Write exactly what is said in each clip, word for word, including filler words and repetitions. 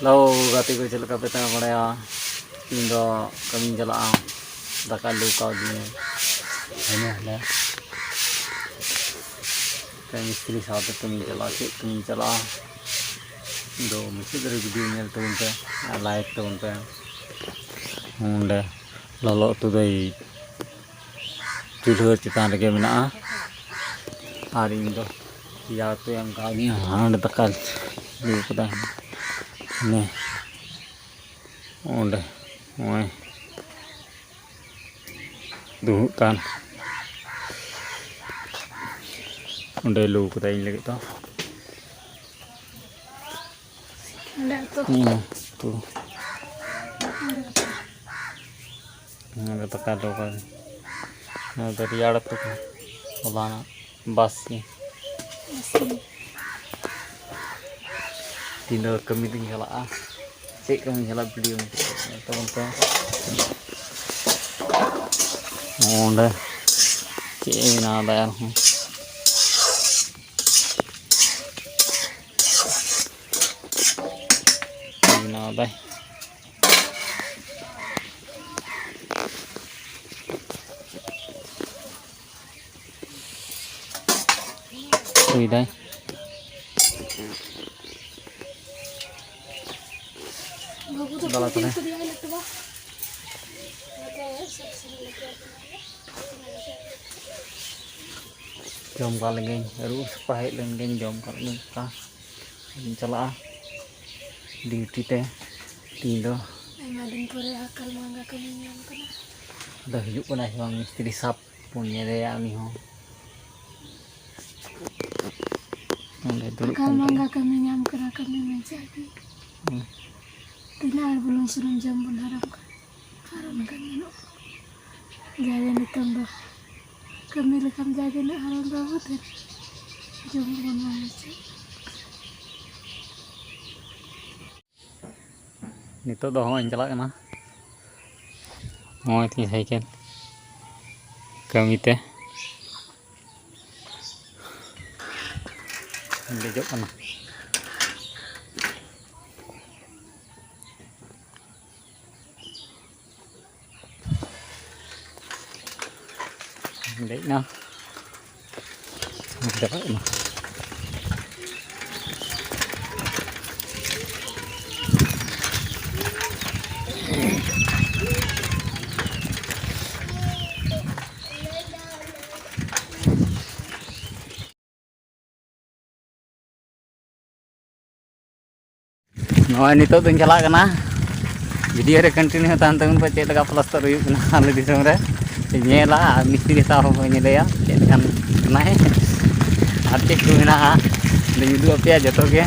Hello ᱜᱟᱛᱮ ᱠᱚ, ᱪᱮᱫ ᱞᱮᱠᱟ ᱯᱮ ᱛᱟᱦᱮᱸ ᱵᱟᱲᱟᱭᱟ? ᱤᱧ ᱫᱚ ᱠᱟᱹᱢᱤᱧ ᱪᱟᱞᱟᱜᱼᱟ, ᱫᱟᱠᱟ ᱞᱩ ᱠᱟᱣᱫᱤᱧᱟ᱾ ᱦᱟᱱᱮ ᱦᱟᱱᱮ ᱢᱤᱥᱛᱨᱤ ᱥᱟᱶᱛᱮ ᱠᱟᱹᱢᱤᱧ ᱪᱟᱞᱟᱜᱼᱟ᱾ ᱪᱮᱫ ᱠᱟᱹᱢᱤᱧ ᱪᱟᱞᱟᱜᱼᱟ? ᱤᱧ ᱫᱚ ᱢᱩᱪᱟᱹᱫ ᱨᱮ ᱵᱷᱤᱰᱤᱭᱳ ᱧᱮᱞ ᱛᱟᱵᱚᱱ ᱯᱮ ᱟᱨ ᱞᱟᱭᱤᱠ ᱛᱟᱵᱚᱱ ᱯᱮ᱾ ᱚᱸᱰᱮ ᱞᱚᱞᱚ ᱩᱛᱩ ᱫᱚᱭ ᱪᱩᱞᱦᱟᱹ ᱪᱮᱛᱟᱱ ᱨᱮᱜᱮ ᱢᱮᱱᱟᱜᱼᱟ᱾ ᱟᱨ ᱤᱧ ᱫᱚ ᱯᱮᱭᱟ ᱩᱛᱩ ᱮᱢ ᱠᱟᱣᱫᱤᱧᱟ, ᱦᱟᱸᱰ ᱫᱟᱠᱟ ᱞᱩ ᱠᱟᱫᱟ᱾ ᱦᱟᱱᱮ ᱚᱸᱰᱮ ᱱᱚᱜᱼᱚᱭ ᱫᱩᱦᱩᱜ ᱠᱟᱱ, ᱚᱸᱰᱮ ᱞᱩ ᱠᱟᱫᱟ ᱤᱧ ᱞᱟᱹᱜᱤᱫ ᱫᱚ᱾ ᱚᱸᱰᱮ ᱩᱛᱩ᱾ ᱦᱩᱸ, ᱩᱛᱩ᱾ ᱱᱚᱣᱟ ᱫᱚ ᱫᱟᱠᱟ ᱫᱚ ᱵᱟᱝ᱾ ᱱᱚᱣᱟ ᱫᱚ ᱨᱮᱭᱟᱲ ᱩᱛᱩ ᱠᱟᱱᱟ᱾ ᱦᱚᱞᱟᱱᱟᱜ ᱵᱟᱥᱠᱮ᱾ ᱵᱟᱥᱠᱮ᱾ ᱛᱤᱦᱤᱧ ᱫᱚ ᱠᱟᱹᱢᱤ ᱛᱤᱧ ᱪᱟᱞᱟᱜᱼᱟ᱾ ᱪᱮᱫ ᱠᱟᱹᱢᱤᱧ ᱪᱟᱞᱟᱜᱼᱟ, ᱵᱷᱤᱰᱤᱭᱳ ᱛᱟᱵᱚᱱ ᱯᱮ᱾ ᱚᱸᱰᱮ ᱪᱮᱫ ᱮ ᱵᱮᱱᱟᱣ ᱮᱫᱟ ᱟᱨᱦᱚᱸ? ᱵᱮᱱᱟᱣ ᱮᱫᱟᱭ᱾ ᱦᱩᱭ ᱫᱟᱭ᱾ ᱵᱟᱹᱵᱩ ᱫᱚ ᱫᱟᱞᱟ ᱛᱟᱦᱞᱮ᱾ ᱡᱚᱢ ᱠᱟᱜ ᱞᱮᱜᱮᱧ, ᱟᱹᱨᱩᱵ ᱥᱟᱯᱷᱟ ᱦᱮᱡ ᱞᱮᱱ ᱜᱮᱧ, ᱡᱚᱢ ᱠᱟᱜ ᱞᱮᱜᱮᱧ᱾ ᱪᱟᱞᱟᱜᱼᱟ ᱰᱤᱭᱩᱴᱤ ᱛᱮ ᱛᱤᱦᱤᱧ ᱫᱚ᱾ ᱟᱭᱢᱟ ᱫᱤᱱ ᱯᱚᱨᱮ ᱦᱟᱠᱟᱞ ᱢᱟᱸᱜᱟ ᱠᱟᱹᱢᱤ ᱧᱟᱢ ᱠᱟᱱᱟ᱾ ᱟᱫᱚ ᱦᱤᱡᱩᱜ ᱠᱟᱱᱟᱭ ᱥᱮ ᱵᱟᱝ ᱢᱤᱥᱛᱨᱤ ᱥᱟᱵ ᱵᱚᱱ ᱧᱮᱞᱮᱭᱟ ᱩᱱᱤ ᱦᱚᱸ᱾ ᱚᱸᱰᱮ ᱫᱩᱲᱩᱵ ᱦᱟᱠᱟᱞ ᱠᱟᱱ ᱢᱟᱸᱜᱟ ᱛᱟᱞᱮ᱾ ᱠᱟᱹᱢᱤ ᱧᱟᱢ ᱠᱟᱱᱟ, ᱠᱟᱹᱢᱤ ᱢᱮ ᱡᱟᱜᱮ᱾ ᱦᱩᱸ᱾ ᱛᱤᱱᱟᱹᱜ ᱟᱨ ᱵᱩᱞᱩᱝ ᱥᱩᱱᱩᱢ ᱡᱚᱢ ᱵᱚᱱ ᱦᱟᱨᱟᱢ ᱠᱟᱱᱟ᱾ ᱟᱨ ᱚᱱᱠᱟᱱ ᱜᱟᱱᱚᱜ᱾ ᱡᱟᱜᱮ ᱱᱤᱛᱚᱝ ᱫᱚ ᱠᱟᱹᱢᱤ ᱞᱮᱠᱷᱟᱱ ᱡᱟᱜᱮ ᱱᱟᱜ ᱦᱟᱨᱚᱱ ᱵᱟᱵᱚ ᱛᱮ ᱡᱚᱢ ᱵᱚᱱ ᱧᱟᱢᱟ ᱪᱮᱫ? ᱱᱤᱛᱚᱜ ᱫᱚ ᱦᱚᱸᱜᱼᱚᱭ ᱤᱧ ᱪᱟᱞᱟᱜ ᱠᱟᱱᱟ, ᱦᱚᱸᱜᱼᱚᱭ ᱛᱤᱧ ᱥᱟᱭᱠᱮᱞ ᱠᱟᱹᱢᱤ ᱛᱮ ᱫᱮᱡᱚᱜ ᱠᱟᱱᱟ᱾ ᱦᱮᱡ ᱮᱱᱟ᱾ ᱪᱟᱵᱟᱜ ᱠᱟᱱᱟ᱾ ᱱᱚᱜᱼᱚᱭ ᱱᱤᱛᱚᱜ ᱫᱚᱧ ᱪᱟᱞᱟᱜ ᱠᱟᱱᱟ᱾ ᱵᱷᱤᱰᱤᱭᱳ ᱨᱮ ᱠᱚᱱᱴᱤᱱᱤᱭᱩ ᱛᱟᱦᱮᱱ ᱛᱟᱵᱚᱱ ᱯᱮ, ᱪᱮᱫ ᱞᱮᱠᱟ ᱯᱞᱟᱥᱴᱟᱨ ᱦᱩᱭᱩᱜ ᱠᱟᱱᱟ ᱟᱞᱮ ᱫᱤᱥᱚᱢ ᱨᱮ᱾ ᱧᱮᱞᱟ ᱟᱨ ᱢᱤᱥᱛᱨᱤ ᱥᱟᱶ ᱦᱚᱸ ᱵᱚᱱ ᱧᱮᱞᱮᱭᱟ ᱪᱮᱫ ᱞᱮᱠᱟᱱ ᱠᱟᱱᱟᱭ ᱟᱨ ᱪᱮᱫ ᱠᱚ ᱢᱮᱱᱟᱜᱼᱟ᱾ ᱟᱫᱚᱧ ᱩᱫᱩᱜ ᱟᱯᱮᱭᱟ ᱡᱚᱛᱚ ᱜᱮ᱾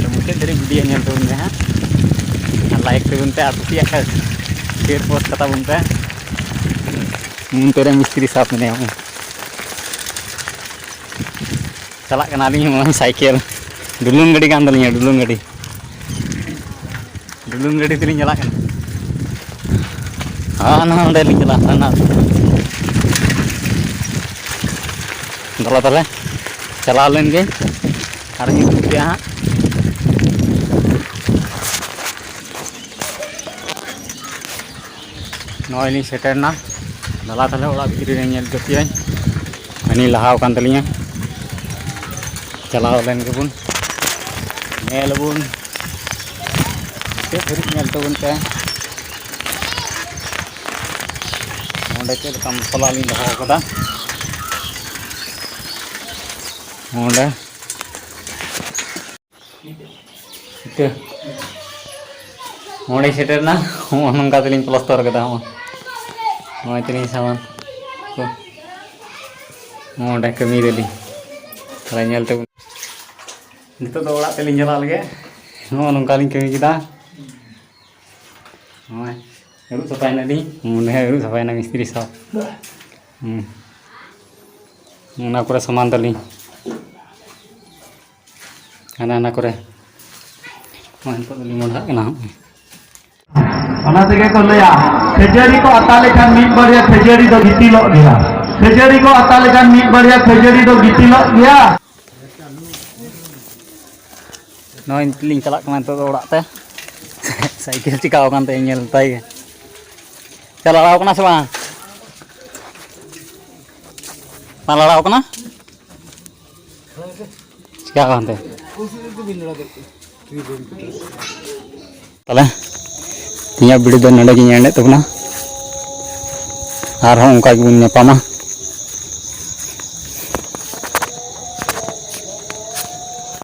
ᱛᱚ, ᱢᱩᱪᱟᱹᱫ ᱫᱷᱟᱹᱨᱤᱡ ᱵᱷᱤᱰᱤᱭᱳ ᱧᱮᱞ ᱛᱟᱵᱚᱱ ᱯᱮ ᱦᱟᱸᱜ, ᱟᱨ ᱞᱟᱭᱤᱠ ᱛᱟᱵᱚᱱ ᱯᱮ ᱟᱨ ᱠᱩᱥᱤᱭᱟᱜ ᱠᱷᱟᱡ ᱥᱮᱭᱟᱨ ᱯᱳᱥᱴ ᱠᱟᱛᱟ ᱵᱚᱱ ᱯᱮ᱾ ᱱᱚᱱᱛᱮ ᱨᱮ ᱢᱤᱥᱛᱨᱤ ᱥᱟᱵ ᱢᱮᱱᱟᱭᱟ᱾ ᱪᱟᱞᱟᱜ ᱠᱟᱱᱟᱞᱤᱧ ᱱᱚᱜᱼᱚᱭ ᱥᱟᱭᱠᱮᱞ᱾ ᱰᱩᱞᱩᱝ ᱜᱟᱹᱰᱤ ᱠᱟᱱ ᱛᱟᱹᱞᱤᱧᱟ, ᱰᱩᱞᱩᱝ ᱜᱟᱹᱰᱤ᱾ ᱰᱩᱞᱩᱝ ᱜᱟᱹᱰᱤ ᱛᱮᱞᱤᱧ ᱪᱟᱞᱟᱜ ᱠᱟᱱᱟ᱾ ᱦᱮᱸ, ᱱᱚᱰᱮ ᱞᱤᱧ ᱪᱟᱞᱟᱜ ᱠᱟᱱᱟ᱾ ᱫᱮᱞᱟ ᱛᱟᱦᱞᱮ, ᱪᱟᱞᱟᱣ ᱞᱮᱱ ᱜᱮ᱾ ᱟᱨ ᱤᱧ ᱩᱫᱩᱜ ᱯᱮᱭᱟ ᱦᱟᱸᱜ᱾ ᱱᱚᱜᱼᱚᱭ ᱞᱤᱧ ᱥᱮᱴᱮᱨᱱᱟ᱾ ᱫᱮᱞᱟ ᱛᱟᱦᱞᱮ, ᱚᱲᱟᱜ ᱵᱷᱤᱛᱨᱤ ᱨᱮ ᱧᱮᱞ ᱦᱚᱪᱚ ᱯᱮᱭᱟᱹᱧ᱾ ᱦᱟᱹᱱᱤ ᱞᱟᱦᱟᱣ ᱟᱠᱟᱱ ᱛᱟᱹᱞᱤᱧᱟ᱾ ᱪᱟᱞᱟᱣ ᱞᱮᱱ ᱜᱮᱵᱚᱱ᱾ ᱧᱮᱞ ᱟᱵᱚᱱ᱾ ᱪᱮᱫ ᱫᱷᱟᱹᱨᱤᱡ ᱧᱮᱞ ᱛᱟᱵᱚᱱ ᱯᱮ᱾ ᱱᱚᱰᱮ ᱪᱮᱫ ᱞᱮᱠᱟ ᱢᱚᱥᱞᱟ ᱞᱤᱧ ᱫᱚᱦᱚ ᱟᱠᱟᱫᱟ᱾ ᱱᱚᱰᱮ ᱤᱛᱟᱹ ᱱᱚᱰᱮ ᱥᱮᱴᱮᱨᱱᱟ᱾ ᱦᱚᱸᱜᱼᱚ ᱱᱚᱝᱠᱟ ᱛᱮᱞᱤᱧ ᱯᱞᱟᱥᱴᱟᱨ ᱠᱟᱫᱟ᱾ ᱦᱚᱸᱜᱼᱚᱭ, ᱱᱚᱜᱼᱚᱭ ᱛᱮᱞᱤᱧ ᱥᱟᱢᱟᱱ ᱠᱚ᱾ ᱱᱚᱰᱮ ᱠᱟᱹᱢᱤ ᱫᱟᱞᱤᱧ᱾ ᱛᱟᱦᱞᱮ ᱧᱮᱞ ᱛᱟᱵᱚᱱ᱾ ᱱᱤᱛᱚᱜ ᱫᱚ ᱚᱲᱟᱜ ᱛᱮᱞᱤᱧ ᱪᱟᱞᱟᱜ ᱞᱟᱹᱜᱤᱫ᱾ ᱱᱚᱜᱼᱚ ᱱᱚᱝᱠᱟ ᱞᱤᱧ ᱠᱟᱹᱢᱤ ᱠᱮᱫᱟ᱾ ᱱᱚᱜᱼᱚᱭ ᱟᱹᱨᱩᱵ ᱥᱟᱯᱷᱟᱭᱮᱱᱟ ᱞᱤᱧ᱾ ᱢᱚᱱᱮ ᱦᱚᱸ ᱟᱹᱨᱩᱵ ᱥᱟᱯᱷᱟᱭᱮᱱᱟ ᱢᱤᱥᱛᱨᱤ ᱥᱟᱶ᱾ ᱦᱩᱸ᱾ ᱚᱱᱟ ᱠᱚᱨᱮ ᱥᱟᱢᱟᱱ ᱛᱟᱹᱞᱤᱧ᱾ ᱦᱟᱱᱟ ᱦᱟᱱᱟ ᱠᱚᱨᱮ᱾ ᱱᱚᱜᱼᱚᱭ ᱱᱤᱛᱚᱜ ᱫᱚᱞᱤᱧ ᱢᱚᱸᱰᱷᱟᱜ ᱠᱟᱱᱟ ᱦᱚᱸᱜᱼᱚᱭ᱾ ᱚᱱᱟ ᱛᱮᱜᱮ ᱠᱚ ᱞᱟᱹᱭᱟ, ᱠᱷᱟᱹᱡᱟᱹᱲᱤ ᱠᱚ ᱟᱛᱟ ᱞᱮᱠᱷᱟᱱ ᱢᱤᱫ ᱵᱟᱨᱭᱟ ᱠᱷᱟᱹᱡᱟᱹᱲᱤ ᱫᱚ ᱜᱤᱛᱤᱞᱚᱜ ᱜᱮᱭᱟ᱾ ᱠᱷᱟᱹᱡᱟᱹᱲᱤ ᱠᱚ ᱟᱛᱟ ᱞᱮᱠᱷᱟᱱ ᱢᱤᱫ ᱵᱟᱨᱭᱟ ᱠᱷᱟᱹᱡᱟᱹᱲᱤ ᱫᱚ ᱜᱤᱛᱤᱞᱚᱜ ᱜᱮᱭᱟ᱾ ᱱᱚᱜᱼᱚᱭ ᱱᱤᱛᱚᱜ ᱞᱤᱧ ᱪᱟᱞᱟᱜ ᱠᱟᱱᱟ ᱱᱤᱛᱚᱜ ᱫᱚ ᱚᱲᱟᱜ ᱛᱮ᱾ ᱥᱟᱭᱠᱮᱞ ᱪᱤᱠᱟᱣ ᱟᱠᱟᱱ ᱛᱟᱭᱟ ᱧᱮᱞ ᱛᱟᱭ ᱜᱮ᱾ ᱪᱟᱞᱟᱣ ᱠᱟᱱᱟ ᱥᱮ ᱵᱟᱝ? ᱵᱟᱝ ᱞᱟᱲᱟᱣ ᱠᱟᱱᱟ? ᱪᱤᱠᱟ ᱠᱟᱱᱛᱮ? ᱛᱟᱦᱞᱮ ᱤᱧᱟᱹᱜ video ᱫᱚ ᱱᱚᱰᱮ ᱜᱤᱧ ᱮᱱᱰᱮᱫ ᱛᱟᱵᱚᱱᱟ᱾ ᱟᱨᱦᱚᱸ ᱚᱱᱠᱟ ᱜᱮᱵᱚᱱ ᱧᱟᱯᱟᱢᱟ᱾